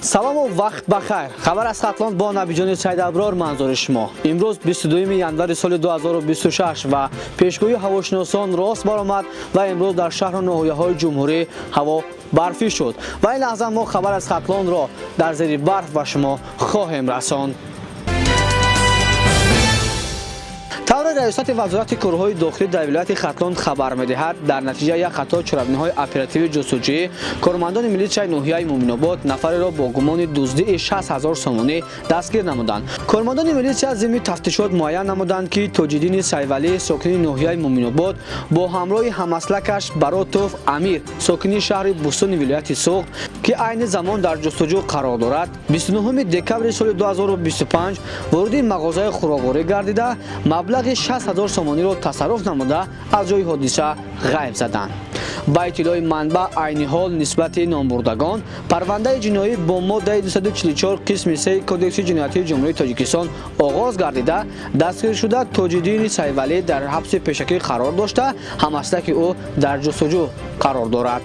Салому вақт бахайр. Хабар аз Хатлон бо Набиҷони Сайдаброр манзури шумо. Имрӯз 22 январи соли 2026 ва пешгӯии ҳавошиносон рост баромад ва имрӯз дар шаҳру ноҳияҳои ҷумҳурӣ ҳаво барфӣ шуд. Ва ин лаҳза мо хабар аз Хатлонро дар зери барф ба шумо хоҳем расонд. Тавре раёсати вазорати корҳои дохилӣ дар вилояти Хатлон хабар медиҳад, дар натиҷаи як қатор чорабиниҳои оперативии ҷустуҷӯӣ кормандони милитсияи ноҳияи Муминобод нафареро бо гумони дуздии 60 ҳазор сомонӣ дастгир намуданд. Кормандони милитсия зимни тафтишот муайян намуданд, ки Тоҷиддини Сайвалӣ, сокини ноҳияи Муминобод, бо ҳамроҳи ҳамаслакаш Баротов Амир, сокини шаҳри Бӯстони вилояти Суғд, ки айни замон дар ҷустуҷӯ қарор дорад, 29 декабри соли 2025 вориди мағозаи хӯрокворӣ гардида, маблағи 60 ҳазор сомониро тасарруф намуда, аз ҷои ҳодиса ғайб заданд. Ба иттилои манбаъ, айни ҳол нисбати номбурдагон парвандаи ҷиноӣ бо моддаи 244 қисми 3 Кодекси ҷиноятии Ҷумҳурии Тоҷикистон оғоз гардида, дастгиршуда Тоҷиддини Сайвалӣ дар ҳабси пешакӣ қарор дошта, ҳамаслаки ӯ дар ҷустуҷӯ қарор дорад.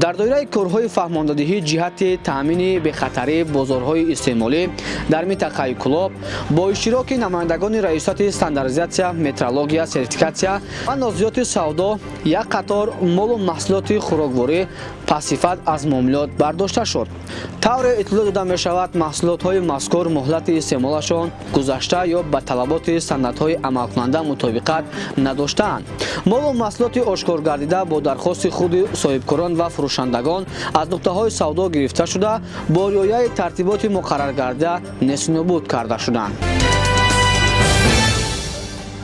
Дар доираи корҳои фаҳмондадиҳӣ ҷиҳати таъмини бехатарии бозорҳои истеъмолӣ дар минтақаи Кӯлоб бо иштироки намояндагони раёсати стандартизатсия, метрология, сертификатсия ва нозиёти савдо як қатор молу маҳсулоти хӯрокворӣ пастсифат аз муомилот бардошта шуд. Тавре иттилоъ дода мешавад, маҳсулотҳои мазкур муҳлати истеъмолашон гузашта ё ба талаботи стандартҳои амалкунанда мутобиқат надоштаанд. Молу маҳсулоти ошкоргардида бо дархости худи соҳибкорон ва фурӯшандагон аз нуқтаҳои савдо гирифта шуда, бо риояи тартиботи муқарраргардида нестнобуд карда шуданд.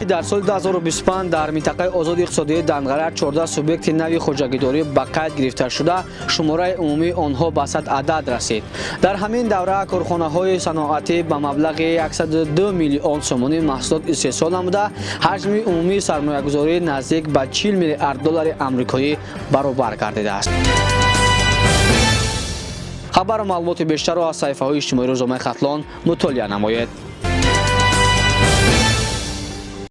Дар соли 2025 дар минтақаи озоди иқтисодии Данғара 14 субъекти нави хоҷагидорӣ ба қайд гирифта шуда, шумораи умумии онҳо ба 100 адад расид. Дар ҳамин давра корхонаҳои саноатӣ ба маблағи 102 миллион сомонӣ маҳсулот истеҳсол намуда, ҳаҷми умумии сармоягузорӣ наздик ба 40 миллиард доллари амрикоӣ баробар гардидааст. Хабару маълумоти бештарро аз саҳифаҳои иҷтимоии рӯзномаи Хатлон мутолиа намоед.